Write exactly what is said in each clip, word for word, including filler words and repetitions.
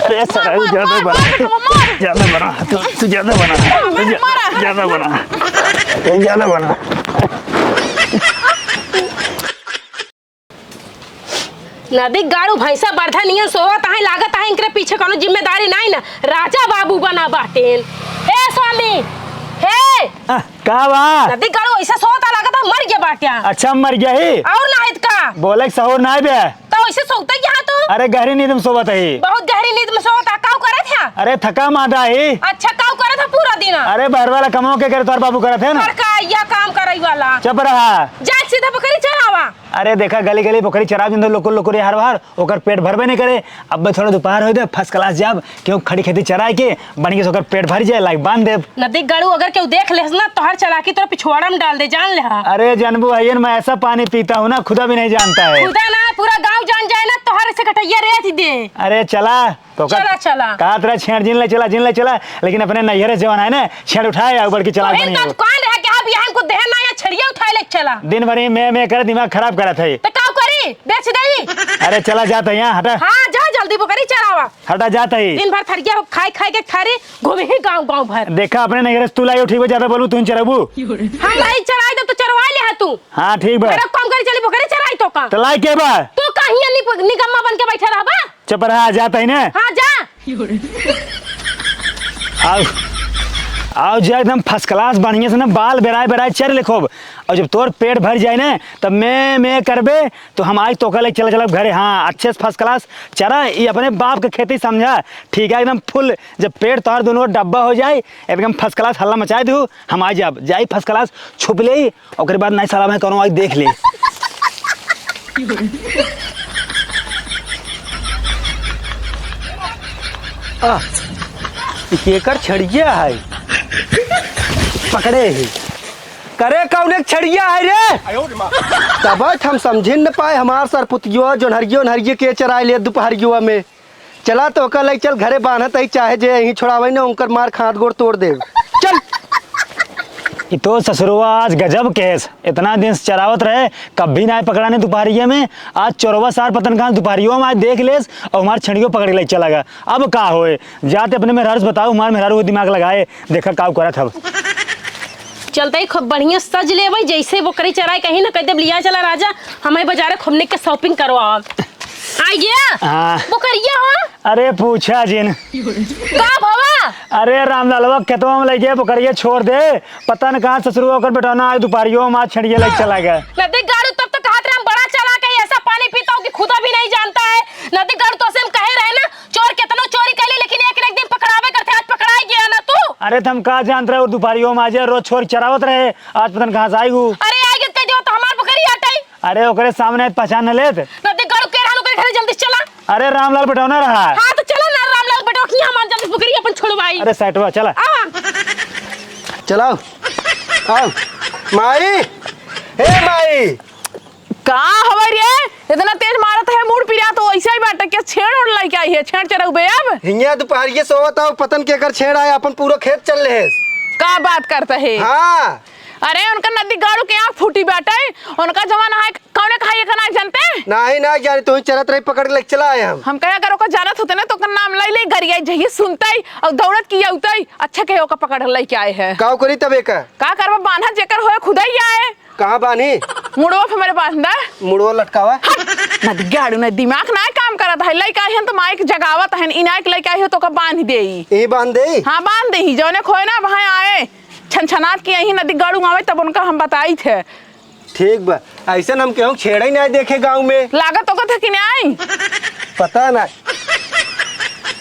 अरे सारा, मार, ज्यादा मार, बना। मार, मार, मार। ज्यादा बना। तू, तू ज्यादा बना। मार, तू ज्या-, मार। ज्यादा बना। तू ज्यादा बना। नदी गाड़ू भैंसा बरधा नियन सोवत आहे, लागत आहे इनकरे पीछे कौनो जिम्मेदारी नाई ना। राजा बाबू बना बाटेन। ए स्वामी, हे! आ, का बा? नदी गाड़ू ऐसा सोवत आहे, लागत आहे मर गया बाट्या। अच्छा, मर गया ही? और ना है त का? बोले के सहूर ना बे। तो ऐसे सोवत है यहाँ तू? अरे, गहरी नींद में सोवत है। बहुत गहरी नींद में सोवत है, काऊ करत है? अरे, थका मादा ही। अच्छा, काऊ करत है पूरा दिन? अरे, बहर वाला कमवा के करे तोहर बाबू करत है ना। और का, यह काम करई वाला? चुप रहा। जा सीधा बकरी चरावा। अरे देखा, गली गली बकरी चराब जिन लोकुर लोकुर यार बाहर, ओकर पेट भरबे नहीं करे। अब थोड़ा दोपहर हो दे, first class जाब, क्यों खड़ी खेती चराए के, बढ़िया से ओकर पेट भर जाए, लाइक बांध देब। नदी गाड़ू अगर केहू देख लेस ना, तोहर चलाकी तोरा पिछवाड़ा में डाल दे, जान ले हा। अरे जनबू हयन, मैं ऐसा पानी पीता हूँ ना, खुदा भी नहीं जानता है। खुदा ना, पूरा गाँव जान जाए ना, तोहर से कटैया रेत दे। अरे चला, तो का-, चला, चला। कहत रहा छेड़ जिन ले चला, जिन ले चला, लेकिन अपने नैहरे से जवन है ना, छेड़ उठाए आ ऊपर की चला ओही बनी तो हो। कौन रहा कि हाँ बियाह को देह ना या छेड़िया उठाए ले चला। दिन भर ही मैं, मैं करे दिमाग खराब करत है। तो काऊ करी? बेच देई। अरे चला जात है यहाँ, हटा। हाँ, जा जल्दी बकरी चरावा। हटा जात है। दिन भर थरिया खाई खाई के थारी घूमे ही गाँव गाँव भर। देखा अपने नैहरे से तू लाई उठी, ज्यादा बोलू तू चराबू। हम लाई चराई दे तो चरवाई ले हा तू। हाँ ठीक बा। मेरा काम करे चली बकरी चराई तो का? तो लाई के बा? तू कहीं नि-, निकम्मा बन के बैठा रहबा? चुप रहा, जात है ना। हाँ, जा। आओ, आओ जा एकदम first class बढ़िया से ना बाल बेराए बेराए चर ले खूब। और जब तोर पेट भर जाए ना तब मैं, मैं करबे तो हम आज तोका ले चला चलब घरे। हाँ, अच्छे से first class चरा, ये अपने बाप के खेती समझा, ठीक है, एकदम full। जब पेट तोहर दोनों डब्बा हो जाए एकदम first class हल्ला मचाए दू, हम आ जाब, जाई first class छुप ले, ओकरे बाद नहीं साला मैं कौनो आई देख ले। आ, ई केकर छड़िया है? पकड़े ही। करे कौने के छड़िया है रे? तब हम समझिन न पाए हमार सरपुतियो, जोनहरियो, ओनहरियो के चराए ले दुपहरियो में। चला तोका लई चल घरे बान्हत ही, चाहे जे यहीं छोड़ावे न, उनकर मार के हाथ गोड़ तोड़ देब। चल। ई तो ससुरवा आज गजब केस, इतना दिन से चरावत रहे, कभी ना पकड़ाने दुपहरिया में, आज चोरवा सार पतन कहाँ दुपहरियो में आज देख लेस और हमार छेड़ियो पकड़ के लई चला गया। अब का होए, जाते अपने मेहरारू से बताओ, हमार मेहरारू वो दिमाग लगाए, देखा काऊ करत हब। चलते ही खूब बढ़िया सज लेबै, जैसे बकरी चराए कहीं ना कह देब लिया चला राजा, हमें बाजारे खूब निक के shopping करवाओ। आ गया? हाँ। बकरिया हो? अरे पूछा जिन। का भवा? अरे रामलालवा खेतवा में लइके बकरिया छोड़ दे, पता न कहाँ ससुरवा ओकर बेटौना आज दुपहरियो में आज छेड़िया लइके चला गया। नदी गाड़ू तब तो कहत रहे हम बड़ा चालाक है, ऐसा पानी पीता हूँ कि खुदा भी नहीं जानता है। नदी गाड़ू तो से हम कहे रहे ना, चोर केतनो चोरी कैले लेकिन एक न एक दिन पकड़ावे करते, आज पकड़ाई गया ना तू। अरे त हम का जानत रहे, वो दुपहरियो में आज रोज छोर चरावत रहे, आज पता न कहाँ से आई हूँ। अरे आई गत कह दियो तो हमार बकरी हटाई। अरे ओकरे सामने पहचान न लेत। नदी गाड़ू के रहनु करे घरे जल्दी से चला। अरे रामलाल बेटौना रहा। हाँ तो चला ना रामलाल बेटौना की हमार जल्दी से बकरी अपन छोड़वाई। अरे साइटवा चला। आवा। चलाओ। आओ। माई। हे माई। का हवे रे? इतना तेज मारत है, मूड़ पिरा तो ऐसे ही बाटे के छेड़ ओड़ लइके आई है, छेड़ चरउबे अब? हियाँ दुपहरिये सोवत आओ, पतन के कर छेड़ आए, अपन पूरा खेत चर लेहेस। का बात करत है? हाँ। अरे उनका नदी गाड़ू के आँख फूटी बाटे, उनका जवान है, कौने कहा ये कना जानते? नाही, नाही जाने, तू ही चरत रही, पकड़ के लेके चला आए हम। हम कहे अगर ओकर जानत होते ना तो ओकर नाम लई ले, गरियाई जहिये सुनते और दौड़त की आउते, अच्छा कहे ओकर पकड़ लइके आए है। काऊ करी तब एका? का करबा, बान्हा जेकर होए खुदाई आए। कहाँ बानी? मुड़वा पे मेरे बांध दे। मुड़वा लटकावा। हट, ना गाड़ू ना दिमाग ना काम करत है। लइका हन तो माइक जगावत हन, इनाइक लइका हो तो का बांध देई। यही बांध देई? हाँ, बांध देई। जौने खोए ना वहाँ आए, छनछनात की यही नदी गाड़ू आवे तब उनका हम बताई थे। ठीक बा, ऐसन हम केहू छेड़े ना देखे गाँव में। लागत ओकर था कि नहीं? पता ना।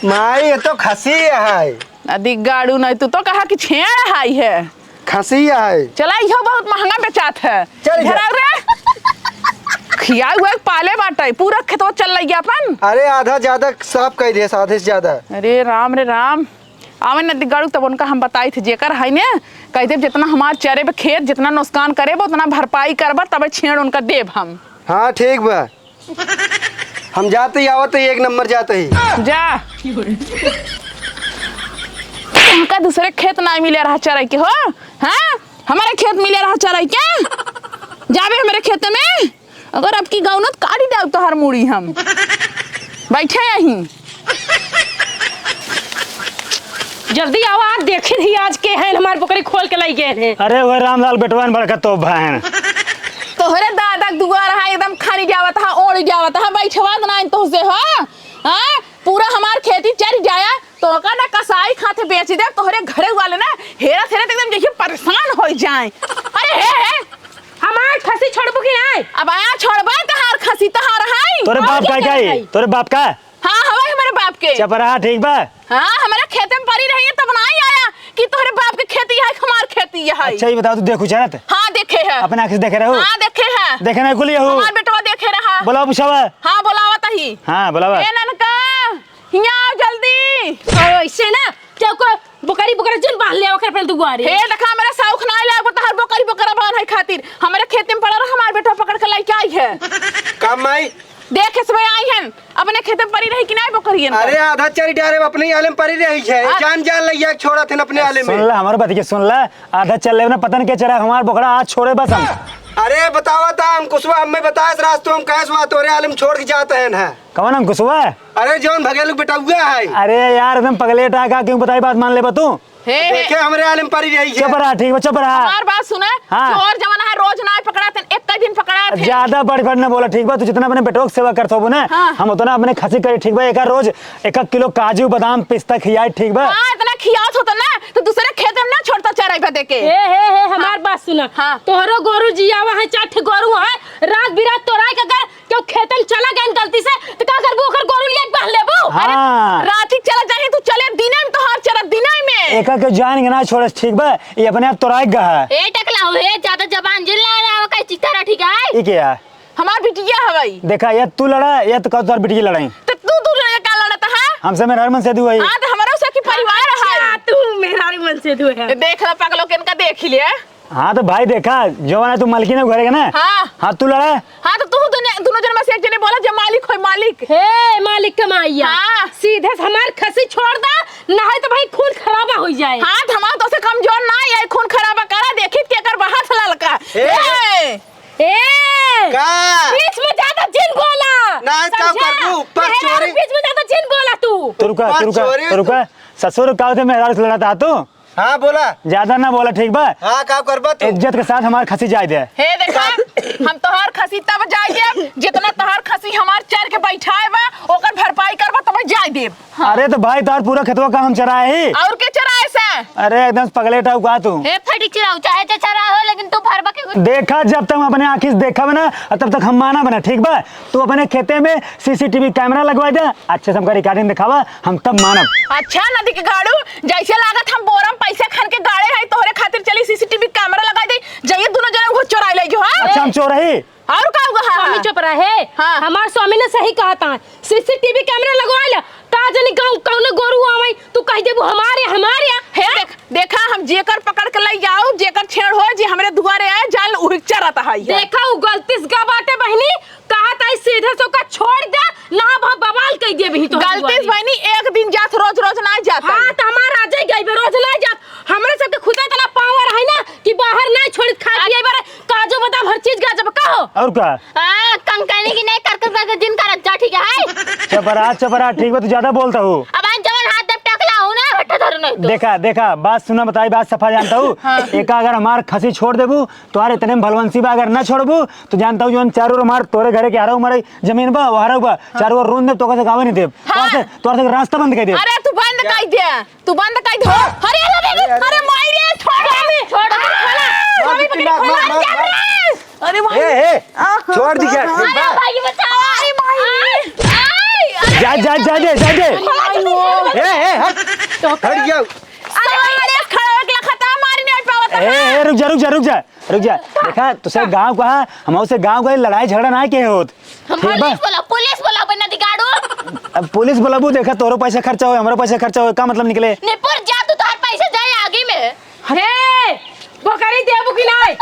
माई, ये तो खसी है। नदी गाड़ू नहीं, तू तो कहा कि छेड़ हाई है। खसी है। चला, इहो बहुत महंगा बेचात है। चल जा। घराव रे। खिया हुआ पाले बाटे, पूरा खेतवा चल लग गया अपन। अरे, आधा ज्यादा साफ कह दे, आधे से ज्यादा। अरे राम रे राम, आवे नदी गाड़ू तब उनका हम बताई थे, जेकर है ने, कह देब जितना हमार चरे बे खेत, जितना नुकसान करे बे, उतना भरपाई करबा, तबे छेड़ उनका देब हम। हाँ, ठीक बा। हम जाते ही आवत ही, एक नंबर जाते ही। जा। उनका दूसरे खेत ना मिले रहा चराई के हो? हाँ? हमारे खेत मिले रहा चराई के? जाबे हमारे खेत में? अगर अब की गौनत काटी डाल तोहर मुड़ी हम। बैठे यहीं। जल्दी आवा, आज देखी थी आज के हैं हमार बोकरी खोल के लाई गए हैं। अरे वो रामलाल बेटवा ने बड़का तोप भाई हैं। तोहरे दादा के दुआर है एकदम खरी जावत है, ओढ़ जावत है, बैठवा तो ना तुहसे हो। हाँ, पूरा हमार खेती चर जाया, तो ओका ना कसाई खाते बेच दे, तोहरे घरे वाले ना हेरा फेरे तो एकदम देखिए परेशान हो जाए। अरे हे, हे। हमार खसी छोड़बू कि नहीं? अब आया छोड़बे तहार खसी तहार है। तोरे बाप का क्या है? तोरे बाप का? हाँ, हवा हमारे बाप के। चपराहा ठीक बा? हाँ, हमारे खेते में परी रही है, तब ना ही आया कि तोहरे बाप के खेती है, हमार खेती है। अच्छा, ये बताओ, तू देखू चरत? हाँ, देखे है। अपने आँख से देखे रहो? हाँ, देखे है। देखे नहीं कुल यहू? हमार बेटवा देखे रहा। बोलाओ पूछावा। हाँ, बोलावत ही। हाँ, बोलावा। ए ननका, हियाँ आओ जल्दी। आओ, ऐसे ना, क्या को बोकरी बोकरा जिन बांध ले ओकर पर दुआरे। हे, देखा, मेरा शौक ना आइला, तहार बोकरी बोकरा बांध है खातिर। हमारे खेते में पड़ा रहा, हमार बेटवा पकड़ के लेके आई है। का माई? देख, इसमें आई हैं, अपने खेते में परी रही कि नहीं बोकरियन का? अरे, आधा चरी डारे अपने ही आले में परी रही है। आ- जान, जान लइया छोड़ा थे अपने आले में। सुन ला, हमारे बात के सुन ला, आधा चल ले ना, पता नहीं क्या चरा, हमार बोकरा आज छोड़े बस हम। अरे, बतावा था, हम कुछ हमें बताए रास्तों हम कैसे हुआ तोरे आले में छोड़ के जाते हैं ना। कौन अंकुशवा? अरे, जौन भगेलू बेटउआ है। अरे यार, एकदम पगलेट आ का, क्यों बताई बात मान लेबा तू? हे, हे। देखे, हमरे आले में परी रही है। चुप रहा, ठीक बा, चुप रहा। हमार बात सुना, हाँ। चोर जवन है, रोज ना पकड़ाते, एक दिन पकड़ाते। ज्यादा बढ़ बढ़ ना बोला, ठीक बा? तू जितना अपने बेटवा के सेवा करत होबू ना, हाँ। हम उतना अपने खसी करी, ठीक बा? एक रोज एक किलो काजू, बादाम, पिस्ता खियाई, ठीक बा? हाँ, इतना खियावत होता ना, तो दूसरे खेत में ना छोड़ता चराई बा देके। हे, हे, हे, हमार हाँ। बात सुना। हाँ। तोहरो गोरू जियावा है, चार ठे गोरू है, रात बिरात तोराई के अगर केहू खेते में चला गए गलती से, तो का करबू? ओकर गोरू लिया के बांध लेबू? हाँ। अरे, राती के चला जाही, तू चले दिने में, तोहार चला दिने में। एका के जान के ना छोड़स, ठीक बा? ये अपने आप तोराए गहा। ए टकला हो, हे, ज्यादा जबान जिन लड़ावा, कहीं चित्ता रह, ठीक है? ई के है? हमार बिटिया हवाई। देखा, या तू लड़ा, या तो कहू तोहार बिटिया लड़ाई। तो तू, तू लड़े का लड़त है? हमसे मेहरारू मन से दुआई। हाँ, तो हमारा उसे की परिवार है। अच्छा, तू मेहरारू मन से दुआई। देख ला, पगलो के इनका देख ही लिया। हाँ, तो भाई देखा, जवन है तू मालकिन है घरे के ना? हाँ। हाँ, तू लड़ा। हाँ, तो तू दुनिया, दोनों जन में से एक जने बोला, जे मालिक होई, मालिक। हे, मालिक कमाइया। हाँ। सीधे से हमार खसी छोड़ दा, ना है तो भाई खून खराबा हो जाए। हाँ, तो हमार तो से कमजोर ना है, खून खराबा करा, देखी के कर बहात ललका। हे। हे। ए। का? बीच में ज्यादा जिन बोला। ना, का समझा? करबू? पर मेहरारू चोरी। बीच में ज्यादा जिन बोला तू। तू रुका, पर तू रुका, चोरी तू रुका। ससुर का होते मेहरारू से लड़त हा तू? हाँ, बोला। ज्यादा ना बोला, ठीक बा? हाँ, का करबा तू? इज्जत के साथ हमार खसी जाए दे। हे देखा, हम तोहार खसी तब जाए देब, जितना तोहार खसी हमार चर के बैठाए बा, ओकर भरपाई करबा, तब जाए देब। हाँ। अरे तो भाई, तोहार पूरा खेतवा का हम चराए ही? और के चराए से? अरे एकदम पगलेट हऊ का तू? हे फटी चिराऊ, चाहे जे चरा हो, लेकिन तू भरबा के देखा, जब तक हम अपने आँखी से देखब ना, तब तक हम मानब ना, ठीक बा? तू अपने खेते में सीसीटीवी कैमरा लगवा दे, अच्छे से हमका रिकॉर्डिंग दिखावा, हम तब मानब। अच्छा, नदी के गाड़ू, जैसे लागत हम बोरम पैसे खन के गाड़े हैं, तोहरे खातिर चली सीसीटीवी कैमरा लगा दे, जाइए दोनों जने वो चोराई ले जो, हाँ? अच्छा, हम चोर ही? और का हुआ? हाँ, स्वामी हाँ। चुप रहे। हाँ। हमार स्वामी ने सही कहा था, सीसीटीवी कैमरा लगवा ले, का जानी गाँव कौनो गोरू आवे, तू कह देबू हमारे, हमारे। हे देख, देखा, हम जेकर पकड़ के ले जाओ, जेकर छेड़ हो, जे हमरे दुआरे आए, जान उही चरत है। देखा, उ गलती से गा बाटे बहिनी, कहा ताई सीधे से ओका छोड़ दे, ना भा बवाल कह देबही तो गलती से बहिनी, एक दिन जात, रोज रोज ना जात। हाँ, तो हमार राजे गई बे, रोज ना जात। हमरे सबके खुदे इतना पावर है ना कि बाहर ना छोड़, खा पिए बरे, काजू बादाम हर चीज गाजब का हो। और का? आ, कंकनी की नहीं करके करके जिन करत जा, ठीक है? चपरा, चपरा, ठीक बा, तू ज्यादा बोलत हऊ। अब आन जवन हाथ दब टकला हो ना, हट धर नहीं तो। देखा, देखा, बात सुना, बताई, बात सफा जानत हऊ। हाँ। एका अगर हमार खसी छोड़ देबू, तोहार इतने में भलवंसी बा, अगर ना छोड़बू, तो जानत हऊ, जवन चारों ओर हमार तोरे घरे के हरऊ मरई जमीन बा, वो हरऊ बा, हाँ। चारों ओर रोन देब, तो कैसे गावे नहीं देब। हाँ। तोहार से, तोहार से रास्ता बंद कर देब। अरे, तू बंद कर दे। तू बंद कर दे। अरे, अरे, अरे, अरे, अरे, माई रे, छोड़ दे। छोड़ दे, खोला। मार, मार, मार, मार। अरे, माई। ए, ए, आहा। छोड़ दी क्या? अरे, भाई, बचाओ। अरे, माई रे। जा, जा, जा दे, जा दे। अरे, माई रे। ए, ए, हट। हट जाओ। अरे, अरे, खड़ा होके खतरा मारी नहीं पावत। ए, ए, रुक जा, रुक जा, रुक जा। रुक जा, देखा, तुसे गाँव का, हम उसे गाँव का लड़ाई झगड़ा ना के होत। हम ठीक बा? पुलिस बोला, पुलिस बोला, बन्ना दिगाड़ू। अब पुलिस बोलाबू, देखा, तोरो पैसा खर्चा हो, हमरो पैसा खर्चा हो, का मतलब निकले? निपुर जा, तू तोहर पैसा जाए आगे में। अरे, बोकरी देबू कि नहीं?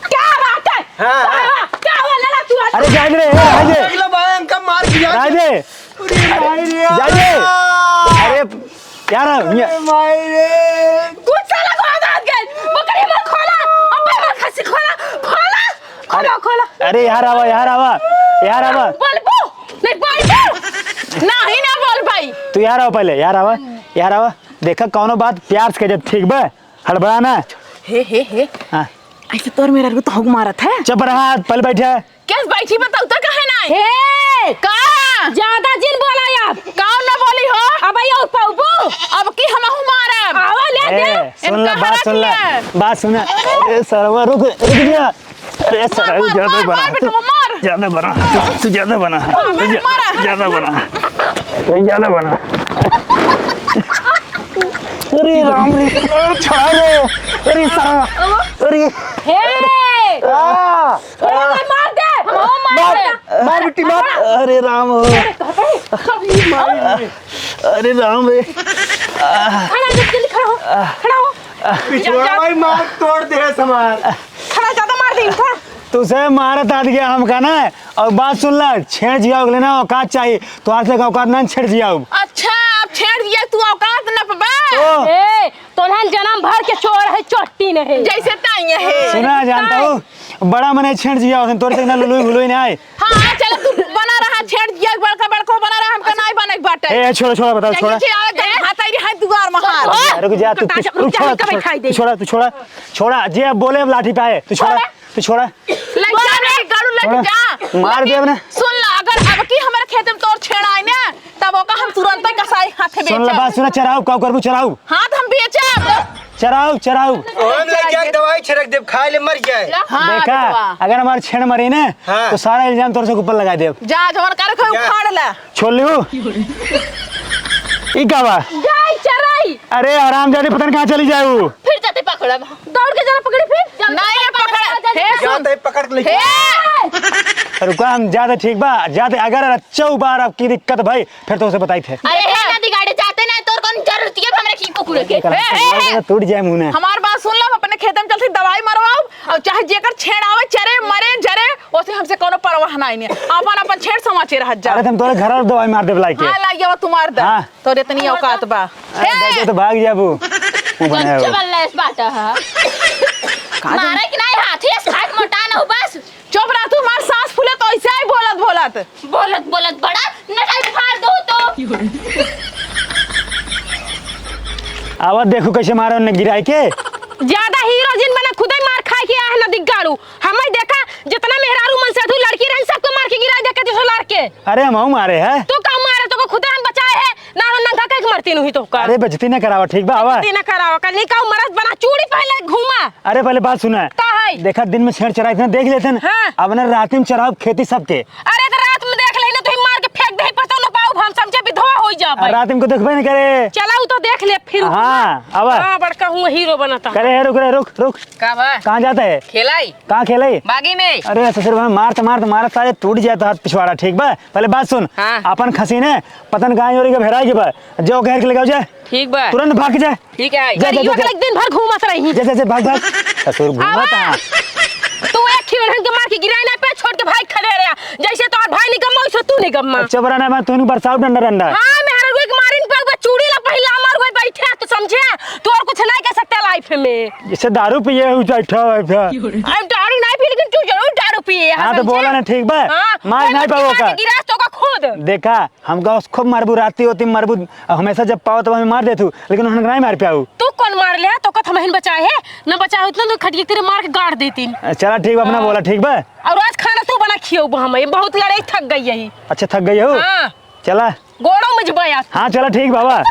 क्या बात है? हाँ, हाँ। क्या हुआ, क्या हुआ, लड़ा तू? अरे, जाए दे, ए, जाए दे। देख लो भाई, हमका मार दिया। जाए दे। अरे, भाई रे। जाए दे। अरे, यार, ये अरे माई रे। तू साला को आवाज गए। बकरी मत खोला। अबे मत खसी खोला। खोला। खोला, अरे, खोला। अरे, यार आवा, यार आवा। यार आवा। बोलबू? नहीं बोलबू? नहीं ना बोल भाई। तू यार आवा पहले, यार आवा। यार आवा। देखा, कौनो बात प्यार से कह दे, ठीक बा? हड़बड़ा ना। हे, हे, हे। हाँ। ऐसे तोर मेहरारू तो हक मारत है। चुप रहा, पहले बैठा। केस बैठी बताऊ तो कहे ना। हे! का? ज्यादा जिन बोला यार। कौन ना बोली हो? अब ये और पाऊबू? अब की हमहू मारब। आवा ले दे। ए, सुन ले, इनका बात हरा सुन ले। किया। बात सुन। अरे सरवा, रुक, रुक जा। अरे सरवा, मार, ज्यादा मार, बना। मार बेटा, मार। ज्यादा बना। तू ज्यादा बना। मार, तू जा-, मार। ज्यादा बना। तू ज्यादा बना। अरे राम रे, अरे छोड़ा रे, अरे सारा, अरे। हे! आ! अरे मार दे, हम मार मार, दे। मार बिट्टी मार। अरे राम हो। अरे राम रे। खड़ा हो, जल्दी खड़ा हो, खड़ा हो। पिछुआ भाई मार तोड़ दे हमार। खड़ा ज्यादा मार दे, खड़ा। तुसे मारत आत गया हमका ना, और बात सुन ला, छेड़ जियाउब लेना औकात चाहिए, तोहार से औकात ना छेड़ जियाउब। अच्छा, अब छेड़ जिया तू औकात न पबा। ओ। ए, तोहन जन्म भर के चोर है, चोट्टी नहीं। जैसे ताई है। सुना, जानता हूँ, बड़ा मने छेड़ जिया होते, तोरे से ना लुलुई घुलुई ना आए। हाँ, चलो तू बना रहा छेड़ जिया, बड़का बड़को बना रहा, हमका नहीं बने के बाटे। ए, छोड़ा, छोड़ा, बताओ, छोड़ा। चलो, चलो, हाथ आई है दुआर महार। रुक जा, तू, तू, रुक, तू छोड़ा, तू छोड़ा, तू छोड़ा, छोड़ा, जे अब बोले अब लाठी पाए, तू छोड़ा। छोड़ा। तू छोड़ा। लग जा रे, गाड़ू लग छोड़ा। जा। मार दे अपने। सुन ला, अगर अब की हमारे खेत में तोर छेड़ आए ना, तब ओका हम तुरंत ही कसाई हाथे सुन ला, बेचब। बात सुना, चराउब, का करबू, चराउब? हाँ, तो हम बेचब। चराउब, चराउब। ओए, हम लग जाए दवाई छिड़क देब, खा ले, मर जाए। हाँ, देखा, बेटवा। अगर हमारे छेड़ मरी ना, हाँ। तो सारा इल्जाम तोर से ऊपर लगा देब। जा, जवन करे कोई जा। उखाड़ ला। छोड़ लियो। ई का बा? जाई चराई। अरे हरामजादी, पता नहीं कहाँ चली जाए वो। फिर जाते पकड़ब। दौड़ के जरा पकड़ी फिर। नहीं, ये पकड़। हे, सुन। जाते पकड़ के ले। हे। रुका, हम जाते, ठीक बा, जाते। अगर अच्छौ बार अब की दिक्कत भई, फिर तो उसे बताई थे। अरे हे दादी, गाड़ी जाते नहीं, तोर कौन जरूरत है हमरा की पकड़े के? हे, हे, हे। टूट जाए मुंह ने। हमार बात सुन लो, अपने खेते में चलते दवाई मरवाओ, और चाहे जेकर छेड़ आवे, चरे, मरे, जरे, ओसे हमसे कोनो परवाह नाई ने। आपन, आपन छेड़ समाचे रहत जा। अरे, तुम तोरे घर और दवाई मार देब लाइके। हाँ, लाइके वो तू मार दे। हाँ। तोरे इतनी औकात बा। अरे, हे! दे दे तो भाग जाबू। मुंह बनाए हो। चुप ले, इस बात है। का जाने? मारे कि नहीं, हाथी इस खाट मोटा न हो बस। चुप रह तू, हमार सांस फूले तो ऐसे ही बोलत, बोलत। बोलत, बोलत बड़ा नटाई फाड़ दो तो। आवा देखू कैसे मारो ने गिराई के। ज्यादा हीरो जिन बना, खुदे मार खाए के आहे ना दिग्गाड़ू। हमें देखा, जितना मेहरारू मन से तू लड़की रहन, सबको मार के गिराई देखे जैसे लड़के। अरे हम हूँ मारे है। तू का मारे, तो को खुदे हम बचाए है, ना हो नंगा कह के मरती नहीं तो का। अरे बेइज्जती ना करावा, ठीक बा, आवा। बेइज्जती ना करावा, कल नहीं का मरद बना चूड़ी पहन ले घूमा। अरे पहले बात सुना। का है? देखा दिन में छेड़ चराई थे, देख लेते हैं। हाँ। अब ना रात में चराउब खेती सबके। अरे तो रात में देख लेना, तो मार के फेंक दे, पता न पाऊ, हम समझे विधवा हो जा भाई। रात में को देखबे नहीं करे। चला उ तो देख ले फिर। हाँ, आवा। हाँ, बड़का हूँ हीरो बनता। करे है, रुक रे, रुक, रुक। का बा? कहाँ जाता है? खेलाई। कहाँ खेलाई? बागी में। अरे ससुर बा, मारत, मारत, मारत सारे टूट जाए तो हाथ पिछवाड़ा, ठीक बा? पहले बात सुन। हाँ। अपन खसी ने पतन गाय ओरी के भेड़ाई के बा, जो घेर के ले जाओ जाए। ठीक बा। तुरंत भाग के जाए। ठीक है। जा, जा, करियो जा, जा। एक दिन भर घूमत रही। जा, जा, जा, भाग, भाग। ससुर घूमत आवा। हाँ। तू एक खिलौनन के मार के गिराए ना पे, छोड़ के भाई खड़े रहा। जैसे तोहर भाई निकम्मा, वैसे तू निकम्मा। अच्छा, बड़ा ना, मैं तू बरसाव डंडा, डंडा। हाँ, मेहररुए के मारिन पे, ऊपर चूड़ी ला पहिला, हमार हुए बैठे, तू समझे? तू और कुछ नहीं कर सकता life में। जैसे दारू पिए हो, बैठा है, बैठा। हम दारू नहीं पी, लेकिन तू जरूर दारू पिए है, हाँ, तो समझे? बोला ना, ठीक बा? हाँ, मार कोई नहीं मत पाओ मार का। के गिरास तो का खुद। देखा, हमका उस खूब मारबू, राती होती मारबू, हमेशा जब पाओ तब हमें मार देतू, लेकिन उन्हें नहीं मार पाऊ। तू कौन मार ले? तो कत हमहिन बचाए है, न बचाए होत ना तो खटिया तेरे मार के गाड़ देती। चला ठीक बा, अपना हाँ। बोला ठीक बा। और आज खाना तू बना खियो हम, ये बहुत लड़ाई, थक गई यही। अच्छा थक गई हो? हाँ। चला। गोड़ों में जबाया। हाँ चला ठीक बाबा।